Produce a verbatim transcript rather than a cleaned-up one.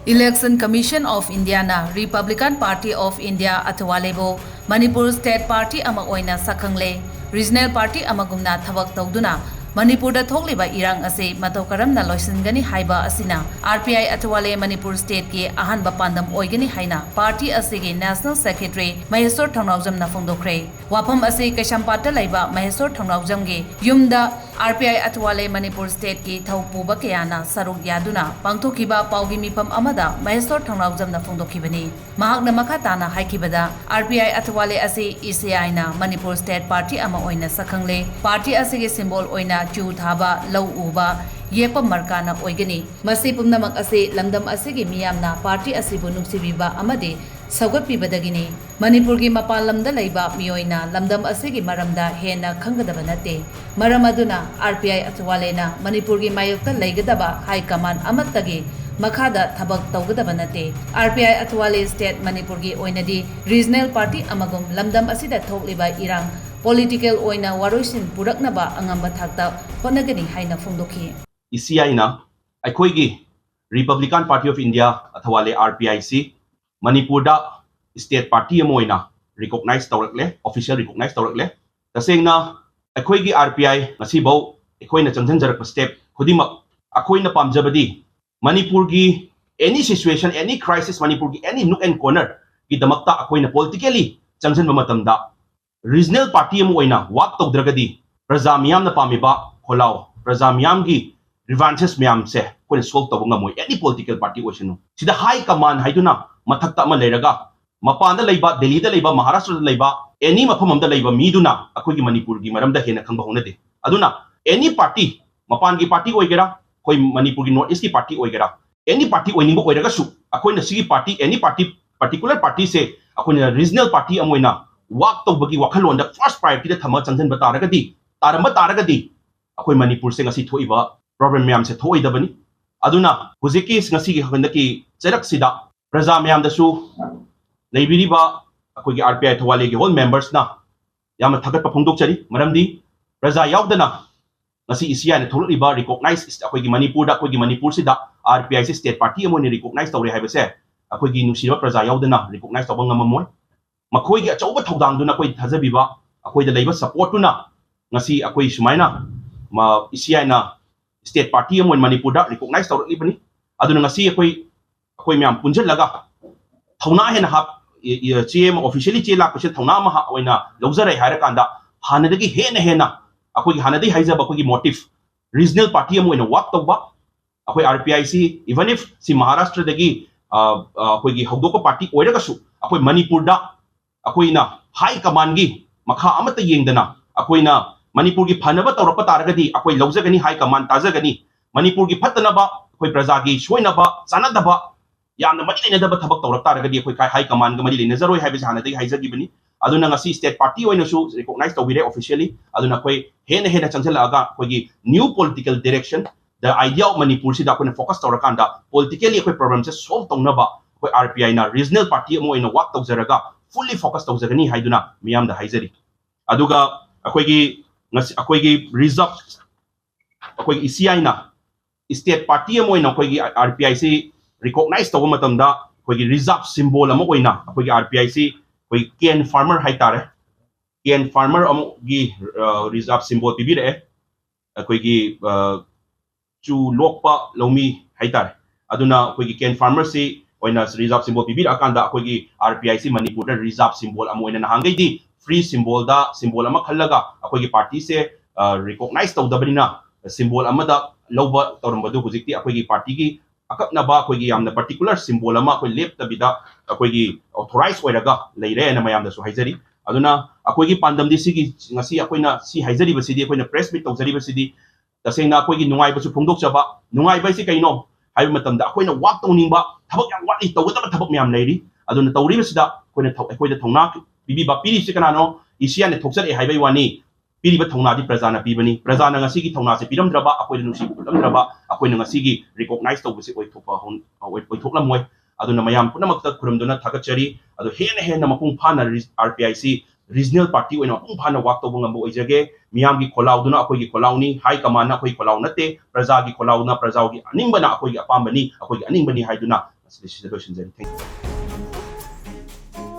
Election Commission of Indiaꯅ Republican Party of India ꯑꯊꯋꯥꯂꯦꯕꯨ Manipur state party ꯑꯃ ꯑꯣꯏꯅ ꯁꯛꯈꯪꯂꯦ꯫ Regional party ꯑꯃꯒꯨꯝꯅ ꯊꯕꯛ ꯇꯧꯗꯨꯅ ꯃꯅꯤꯄꯨꯔꯗ ꯊꯣꯛꯂꯤꯕ ꯏꯔꯥꯡ ꯑꯁꯤ ꯃꯇꯧ ꯀꯔꯝꯅ ꯂꯣꯏꯁꯤꯟꯒꯅꯤ ꯍꯥꯏꯕ ꯑꯁꯤꯅ R P I ꯑꯊꯋꯥꯂꯦ ꯃꯅꯤꯄꯨꯔ stateꯀꯤ ꯑꯍꯥꯟꯕ ꯄꯥꯟꯗꯝ ꯑꯣꯏꯒꯅꯤ ꯍꯥꯏꯅ party ꯑꯁꯤꯒꯤ National Secretary ꯃꯍꯦꯁꯣꯔ ꯊꯧꯅꯥꯎꯖꯝꯅ ꯐꯣꯡꯗꯣꯛꯈ꯭ꯔꯦ꯫ ꯋꯥꯐꯝ ꯑꯁꯤ ꯀꯩꯁꯥꯝꯄꯥꯠꯇ ꯂꯩꯕ ꯃꯍꯦꯁꯣꯔ ꯊꯧꯅꯥꯎꯖꯝꯒꯤ ꯌꯨꯝꯗ R P I ꯑꯊꯋꯥꯂꯦ ꯃꯅꯤꯄꯨꯔ stateꯀꯤ ꯊꯧ ꯄꯨꯕ ꯀꯌꯥꯅ ꯁꯔꯨꯛ ꯌꯥꯗꯨꯅ ꯄꯥꯡꯊꯣꯛꯈꯤꯕ ꯄꯥꯎꯒꯤ ꯃꯤꯐꯝ ꯑꯃꯗ ꯃꯍꯦꯁꯣꯔ ꯊꯧꯅꯥꯎꯖꯝꯅ ꯐꯣꯡꯗꯣꯛꯈꯤꯕꯅꯤ꯫ ꯃꯍꯥꯛꯅ ꯃꯈꯥ ꯇꯥꯅ ꯍꯥꯏꯈꯤꯕꯗ, R P I ꯑꯊꯋꯥꯂꯦ ꯑꯁꯤ E C Iꯅ Manipur state party ꯑꯃ ꯑꯣꯏꯅ ꯁꯛꯈꯪꯂꯦ꯫ Party ꯑꯁꯤꯒꯤ symbol ꯑꯣꯏꯅ ꯆꯨ ꯊꯥꯕ, ꯂꯧ ꯎꯕ, ꯌꯦꯛꯄ ꯃꯔꯀꯥꯅ ꯑꯣꯏꯒꯅꯤ꯫ ꯃꯁꯤ ꯄꯨꯝꯅꯃꯛ ꯑꯁꯤ ꯂꯝꯗꯝ ꯑꯁꯤꯒꯤ ꯃꯤꯌꯥꯝꯅ party ꯑꯁꯤꯕꯨ ꯅꯨꯡꯁꯤꯕꯤꯕ ꯑꯃꯗꯤ ꯁꯧꯒꯠꯄꯤꯕꯗꯒꯤꯅꯤ꯫ ꯃꯅꯤꯄꯨꯔꯒꯤ ꯃꯄꯥꯟ ꯂꯝꯗ ꯂꯩꯕ ꯃꯤꯑꯣꯏꯅ ꯂꯝꯗꯝ ꯑꯁꯤꯒꯤ ꯃꯔꯝꯗ ꯍꯦꯟꯅ ꯈꯪꯒꯗꯕ ꯅꯠꯇꯦ꯫ ꯃꯔꯝ ꯑꯗꯨꯅ R P I ꯑꯊꯋꯥꯂꯦꯅ ꯃꯅꯤꯄꯨꯔꯒꯤ ꯃꯥꯌꯣꯛꯇ ꯂꯩꯒꯗꯕ high command ꯑꯃꯠꯇꯒꯤ ꯃꯈꯥꯗ ꯊꯕꯛ ꯇꯧꯒꯗꯕ ꯅꯠꯇꯦ꯫ R P I ꯑꯊꯋꯥꯂꯦ state ꯃꯅꯤꯄꯨꯔꯒꯤ ꯑꯣꯏꯅꯗꯤ regional party ꯑꯃꯒꯨꯝ ꯂꯝꯗꯝ ꯑꯁꯤꯗ ꯊꯣꯛꯂꯤꯕ ꯏꯔꯥꯡ political ꯑꯣꯏꯅ ꯋꯥꯔꯣꯏꯁꯤꯟ ꯄꯨꯔꯛꯅꯕ ꯑꯉꯝꯕ ꯊꯥꯛꯇ ꯍꯣꯠꯅꯒꯅꯤ ꯍꯥꯏꯅ ꯐꯣꯡꯗꯣꯛꯈꯤ꯫ E C Iꯅ ꯑꯩꯈꯣꯏꯒꯤ Republican Party of India ꯑꯊꯋꯥꯂꯦ R P I ꯁꯤ ꯃꯅꯤꯄꯨꯔꯗ state party ꯑꯃ ꯑꯣꯏꯅ recognize ꯇꯧꯔꯛꯂꯦ, official recognize ꯇꯧꯔꯛꯂꯦ꯫ ꯇꯁꯦꯡꯅ ꯑꯩꯈꯣꯏꯒꯤ R P I ꯉꯁꯤꯐꯥꯎ ꯑꯩꯈꯣꯏꯅ ꯆꯪꯁꯤꯟꯖꯔꯛꯄ step ꯈꯨꯗꯤꯡꯃꯛ ꯑꯩꯈꯣꯏꯅ ꯄꯥꯝꯖꯕꯗꯤ ꯃꯅꯤꯄꯨꯔꯒꯤ any situation, any crisis, ꯃꯅꯤꯄꯨꯔꯒꯤ any nook and corner ꯒꯤꯗꯃꯛꯇ ꯑꯩꯈꯣꯏꯅ politically ꯆꯪꯁꯤꯟꯕ ꯃꯇꯝꯗ regional party ꯑꯃ ꯑꯣꯏꯅ work ꯇꯧꯗ꯭ꯔꯒꯗꯤ ꯄ꯭ꯔꯖꯥ ꯃꯤꯌꯥꯝꯅ ꯄꯥꯝꯃꯤꯕ ꯈꯣꯜꯂꯥꯎ, ꯄ꯭ꯔꯖꯥ ꯃꯤꯌꯥꯝꯒꯤ grievances ꯃꯌꯥꯝꯁꯦ ꯑꯩꯈꯣꯏꯅ solve ꯇꯧꯕ ꯉꯝꯃꯣꯏ, any political party ꯑꯣꯏꯁꯅꯨ꯫ ꯁꯤꯗ high command ꯍꯥꯏꯗꯨꯅ ꯃꯊꯛꯇ ꯑꯃ ꯂꯩꯔꯒ ꯃꯄꯥꯟꯗ ꯂꯩꯕ, ꯗꯦꯜꯂꯤꯗ ꯂꯩꯕ, ꯃꯍꯥꯔꯥꯁꯇ꯭ꯔꯗ ꯂꯩꯕ, any ꯃꯐꯝ ꯑꯃꯗ ꯂꯩꯕ ꯃꯤꯗꯨꯅ ꯑꯩꯈꯣꯏꯒꯤ ꯃꯅꯤꯄꯨꯔꯒꯤ ꯃꯔꯝꯗ ꯍꯦꯟꯅ ꯈꯪꯕ ꯍꯧꯅꯗꯦ꯫ ꯑꯗꯨꯅ any party, ꯃꯄꯥꯟꯒꯤ party ꯑꯣꯏꯒꯦꯔꯥ, ꯑꯩꯈꯣꯏ ꯃꯅꯤꯄꯨꯔꯒꯤ North East ꯀꯤ party ꯑꯣꯏꯒꯦꯔꯥ, any party ꯑꯣꯏꯅꯤꯡꯕ ꯑꯣꯏꯔꯒꯁꯨ, ꯑꯩꯈꯣꯏꯅ ꯁꯤꯒꯤ party, any party, particular party ꯁꯦ ꯑꯩꯈꯣꯏꯅ regional party ꯑꯃ ꯑꯣꯏꯅ work ꯇꯧꯕꯒꯤ ꯋꯥꯈꯜꯂꯣꯟꯗ first priority ꯗ ꯊꯝꯃꯒ ꯆꯪꯁꯤꯟꯕ ꯇꯥꯔꯒꯗꯤ, ꯇꯥꯔꯝꯕ ꯇꯥꯔꯒꯗꯤ, ꯑꯩꯈꯣꯏ ꯃꯅꯤꯄꯨꯔꯁꯦ ꯉꯁꯤ ꯊꯣꯛꯏꯕ problem ꯃꯌꯥꯝꯁꯦ ꯊꯣꯛꯑꯣꯏꯗꯕꯅꯤ꯫ ꯑꯗꯨꯅ ꯍꯧꯖꯤꯛꯀꯤ ꯉꯁꯤꯒꯤ ꯍꯟꯗꯛꯀꯤ ꯆꯩꯔꯛꯁꯤꯗ ꯄ꯭ꯔꯖꯥ ꯃꯌꯥꯝꯗꯁꯨ, ꯂꯩꯕꯤꯔꯤꯕ ꯑꯩꯈꯣꯏꯒꯤ R P I ꯊꯧꯕꯥꯜꯒꯤ whole members ꯅ ꯌꯥꯝꯅ ꯊꯥꯒꯠꯄ ꯐꯣꯡꯗꯣꯛꯆꯔꯤ꯫ ꯃꯔꯝꯗꯤ ꯄ꯭ꯔꯖꯥ ꯌꯥꯎꯗꯅ ꯉꯁꯤ E C I ꯅ ꯊꯣꯛꯂꯛꯂꯤꯕ recognize ꯑꯩꯈꯣꯏꯒꯤ ꯃꯅꯤꯄꯨꯔꯗ, ꯑꯩꯈꯣꯏꯒꯤ ꯃꯅꯤꯄꯨꯔꯁꯤꯗ R P I C state party ꯑꯃ ꯑꯣꯏꯅ recognize ꯇꯧꯔꯦ ꯍꯥꯏꯕꯁꯦ ꯑꯩꯈꯣꯏꯒꯤ ꯅꯨꯡꯁꯤꯔꯕ ꯄ꯭ꯔꯖꯥ ꯌꯥꯎꯗꯅ recognize ꯇꯧꯕ ꯉꯝꯃꯝꯃꯣꯏ꯫ ꯃꯈꯣꯏꯒꯤ ꯑꯆꯧꯕ ꯊꯧꯗꯥꯡꯗꯨꯅ, ꯑꯩꯈꯣꯏ ꯊꯥꯖꯕꯤꯕ, ꯑꯩꯈꯣꯏꯗ ꯂꯩꯕ supportꯇꯨꯅ ꯉꯁꯤ ꯑꯩꯈꯣꯏ ꯁꯨꯃꯥꯏꯅ ꯃ-, ꯏꯁꯤꯌꯥꯏꯅ state party ꯑꯃ ꯑꯣꯏꯅ ꯃꯅꯤꯄꯨꯔꯗ recognize ꯇꯧꯔꯛꯂꯤꯕꯅꯤ꯫ ꯑꯗꯨꯅ ꯉꯁꯤ ꯑꯩꯈꯣꯏ, ꯑꯩꯈꯣꯏ ꯃꯌꯥꯝ ꯄꯨꯟꯁꯤꯜꯂꯒ ꯊꯧꯅꯥ ꯍꯦꯟꯅ ꯍꯥꯞ-, ꯏ-, ꯏ-, ꯆꯦ ꯑꯃ, officially ꯆꯦ ꯂꯥꯛꯄꯁꯦ ꯊꯧꯅꯥ ꯑꯃ ꯍꯥ-, ꯑꯣꯏꯅ ꯂꯧꯖꯔꯦ ꯍꯥꯏꯔꯀꯥꯟꯗ, ꯍꯥꯟꯅꯗꯒꯤ ꯍꯦꯟꯅ ꯍꯦꯟꯅ ꯑꯩꯈꯣꯏꯒꯤ ꯍꯥꯟꯅꯗꯒꯤ ꯍꯥꯏꯖꯕ ꯑꯩꯈꯣꯏꯒꯤ motive, regional party ꯑꯃ ꯑꯣꯏꯅ work ꯇꯧꯕ, ꯑꯩꯈꯣꯏ R P I C, even if ꯁꯤ ꯃꯍꯥꯔꯥꯁꯇ꯭ꯔꯗꯒꯤ, ꯑ, ꯑ, ꯑꯩꯈꯣꯏꯒꯤ ꯍꯧꯗꯣꯛꯄ party ꯑꯣꯏꯔꯒꯁꯨ, ꯑꯩꯈꯣꯏ ꯃꯅꯤꯄꯨꯔꯗ ꯑꯩꯈꯣꯏꯅ high commandꯀꯤ ꯃꯈꯥ ꯑꯃꯠꯇ ꯌꯦꯡꯗꯅ, ꯑꯩꯈꯣꯏꯅ ꯃꯅꯤꯄꯨꯔꯒꯤ ꯐꯅꯕ ꯇꯧꯔꯛꯄ ꯇꯥꯔꯒꯗꯤ ꯑꯩꯈꯣꯏ ꯂꯧꯖꯒꯅꯤ, high command ꯇꯥꯖꯒꯅꯤ꯫ ꯃꯅꯤꯄꯨꯔꯒꯤ ꯐꯠꯇꯅꯕ, ꯑꯩꯈꯣꯏ ꯄ꯭ꯔꯖꯥꯒꯤ ꯁꯣꯏꯅꯕ, ꯆꯥꯟꯅꯗꯕ, ꯌꯥꯝꯅ ꯃꯔꯤ ꯂꯩꯅꯗꯕ ꯊꯕꯛ ꯇꯧꯔꯛ ꯇꯥꯔꯒꯗꯤ ꯑꯩꯈꯣꯏ ꯀꯥꯏ-, high commandꯒ ꯃꯔꯤ ꯂꯩꯅꯖꯔꯣꯏ ꯍꯥꯏꯕꯁꯦ ꯍꯥꯟꯅꯗꯒꯤ ꯍꯥꯏꯖꯈꯤꯕꯅꯤ꯫ ꯑꯗꯨꯅ ꯉꯁꯤ state party ꯑꯣꯏꯅꯁꯨ recognize ꯇꯧꯕꯤꯔꯦ officially꯫ ꯑꯗꯨꯅ ꯑꯩꯈꯣꯏ ꯍꯦꯟꯅ ꯍꯦꯟꯅ ꯆꯪꯁꯤꯜꯂꯛꯑꯒ ꯑꯩꯈꯣꯏꯒꯤ new political direction, the idea of ꯃꯅꯤꯄꯨꯔꯁꯤꯗ ꯑꯩꯈꯣꯏꯅ focus ꯇꯧꯔꯀꯥꯟꯗ politically ꯑꯩꯈꯣꯏ problemꯁꯦ solve ꯇꯧꯅꯕ ꯑꯩꯈꯣꯏ R P Iꯅ regional party ꯑꯃ ꯑꯣꯏꯅ work ꯇꯧꯖꯔꯒ fully focus ꯇꯧꯖꯒꯅꯤ ꯍꯥꯏꯗꯨꯅ ꯃꯤꯌꯥꯝꯗ ꯍꯥꯏꯖꯔꯤ꯫ ꯑꯗꯨꯒ ꯑꯩꯈꯣꯏꯒꯤ ꯉꯁꯤ ꯑꯩꯈꯣꯏꯒꯤ reserve, ꯑꯩꯈꯣꯏꯒꯤ ꯏꯁꯤꯌꯥꯏꯅ state party ꯑꯃ ꯑꯣꯏꯅ ꯑꯩꯈꯣꯏꯒꯤ R P I ꯁꯤ recognize ꯇꯧꯕ ꯃꯇꯝꯗ ꯑꯩꯈꯣꯏꯒꯤ reserve symbol ꯑꯃ ꯑꯣꯏꯅ ꯑꯩꯈꯣꯏꯒꯤ R P I ꯁꯤ ꯑꯩꯈꯣꯏꯒꯤ cane farmer ꯍꯥꯏꯇꯥꯔꯦ, cane farmer ꯑꯃꯒꯤ, ꯑ, reserve symbol ꯄꯤꯕꯤꯔꯛꯑꯦ꯫ ꯑꯩꯈꯣꯏꯒꯤ, ꯑ, ꯆꯨ ꯂꯣꯛꯄ ꯂꯧꯃꯤ ꯍꯥꯏꯇꯥꯔꯦ꯫ ꯑꯗꯨꯅ ꯑꯩꯈꯣꯏꯒꯤ cane farmerꯁꯤ ꯑꯣꯏꯅ reserve symbol ꯄꯤꯕꯤꯔꯛꯑꯀꯥꯟꯗ ꯑꯩꯈꯣꯏꯒꯤ R P I ꯁꯤ ꯃꯅꯤꯄꯨꯔꯗ reserve symbol ꯑꯃ ꯑꯣꯏꯅ ꯅꯍꯥꯟꯈꯩꯗꯤ free symbolꯗ symbol ꯑꯃ ꯈꯜꯂꯒ ꯑꯩꯈꯣꯏꯒꯤ partyꯁꯦ, ꯑ, recognize ꯇꯧꯗꯕꯅꯤꯅ symbol ꯑꯃꯗ ꯂꯧꯕ ꯇꯧꯔꯝꯕꯗꯨ ꯍꯧꯖꯤꯛꯇꯤ ꯑꯩꯈꯣꯏꯒꯤ partyꯒꯤ ꯑꯀꯛꯅꯕ ꯑꯩꯈꯣꯏꯒꯤ ꯌꯥꯝꯅ particular symbol ꯑꯃ ꯑꯩꯈꯣꯏ ꯂꯦꯞꯇꯕꯤꯗ ꯑꯩꯈꯣꯏꯒꯤ authorize ꯑꯣꯏꯔꯒ ꯂꯩꯔꯦꯅ ꯃꯌꯥꯝꯗꯁꯨ ꯍꯥꯏꯖꯔꯤ꯫ ꯑꯗꯨꯅ ꯑꯩꯈꯣꯏꯒꯤ ꯄꯥꯟꯗꯝꯗꯤ ꯁꯤꯒꯤ, ꯉꯁꯤ ꯑꯩꯈꯣꯏꯅ ꯁꯤ ꯍꯥꯏꯖꯔꯤꯕꯁꯤꯗꯤ, ꯑꯩꯈꯣꯏꯅ press meet ꯇꯧꯖꯔꯤꯕꯁꯤꯗꯤ ꯇꯁꯦꯡꯅ ꯑꯩꯈꯣꯏꯒꯤ ꯅꯨꯡꯉꯥꯏꯕꯁꯨ ꯐꯣꯡꯗꯣꯛꯆꯕ, ꯅꯨꯡꯉꯥꯏꯕ ꯍꯥꯏꯁꯤ ꯀꯩꯅꯣ ꯍꯥꯏꯕ ꯃꯇꯝꯗ ꯑꯩꯈꯣꯏꯅ work ꯇꯧꯅꯤꯡꯕ ꯊꯕꯛ ꯌꯥꯝ ꯋꯥꯠꯂꯤ, ꯇꯧꯒꯗꯕ ꯊꯕꯛ ꯃꯌꯥꯝ ꯂꯩꯔꯤ꯫ ꯑꯗꯨꯅ ꯇꯧꯔꯤꯕꯁꯤꯗ ꯑꯩꯈꯣꯏꯅ ꯊꯧ-, ꯑꯩꯈꯣꯏꯗ ꯊꯧꯅꯥ ꯄꯤꯕꯤꯕ, ꯄꯤꯔꯤꯁꯤ ꯀꯅꯥꯅꯣ? ꯏꯁꯤꯌꯥꯅ ꯊꯣꯛꯆꯔꯛꯑꯦ ꯍꯥꯏꯕꯒꯤ ꯋꯥꯅꯤ꯫ ꯄꯤꯔꯤꯕ ꯊꯧꯅꯥꯗꯤ ꯄ꯭ꯔꯖꯥꯅ ꯄꯤꯕꯅꯤ꯫ ꯄ꯭ꯔꯖꯥꯅ ꯉꯁꯤꯒꯤ ꯊꯧꯅꯥꯁꯦ ꯄꯤꯔꯝꯗ꯭ꯔꯕ, ꯑꯩꯈꯣꯏꯗ ꯅꯨꯡꯁꯤꯕ ꯎꯠꯂꯝꯗ꯭ꯔꯕ, ꯑꯩꯈꯣꯏꯅ ꯉꯁꯤꯒꯤ recognize ꯇꯧꯕꯁꯦ ꯑꯣꯏꯊꯣꯛꯄ ꯍꯧ-, ꯑꯣꯏ-, ꯑꯣꯏꯊꯣꯛꯂꯝꯃꯣꯏ꯫ ꯑꯗꯨꯅ ꯃꯌꯥꯝ ꯄꯨꯝꯅꯃꯛꯇ ꯈꯨꯔꯨꯝꯗꯨꯅ ꯊꯥꯒꯠꯆꯔꯤ꯫ ꯑꯗꯣ ꯍꯦꯟꯅ ꯍꯦꯟꯅ ꯃꯄꯨꯡ ꯐꯥꯅ ꯔꯤ-, R P I ꯁꯤ ꯔꯤꯖꯅꯦꯜ ꯄꯥꯔꯇꯤ ꯑꯣꯏꯅ ꯃꯄꯨꯡ ꯐꯥꯅ ꯋꯥꯛ ꯇꯧꯕ ꯉꯝꯕ ꯑꯣꯏꯖꯒꯦ꯫ ꯃꯤꯌꯥꯝꯒꯤ ꯈꯣꯜꯂꯥꯎꯗꯨꯅ ꯑꯩꯈꯣꯏꯒꯤ ꯈꯣꯜꯂꯥꯎꯅꯤ, ꯍꯥꯏ ꯀꯃꯥꯟꯅ ꯑꯩꯈꯣꯏ ꯈꯣꯜꯂꯥꯎ ꯅꯠꯇꯦ, ꯄ꯭ꯔꯖꯥꯒꯤ ꯈꯣꯜꯂꯥꯎꯅ, ꯄ꯭ꯔꯖꯥꯒꯤ ꯑꯅꯤꯡꯕꯅ ꯑꯩꯈꯣꯏꯒꯤ ꯑꯄꯥꯝꯕꯅꯤ, ꯑꯩꯈꯣꯏꯒꯤ ꯑꯅꯤꯡꯕꯅꯤ ꯍꯥꯏꯗꯨꯅ ꯃꯁꯤꯗ ꯂꯣꯏꯁꯤꯟꯖꯔꯤ꯫ Thank you꯫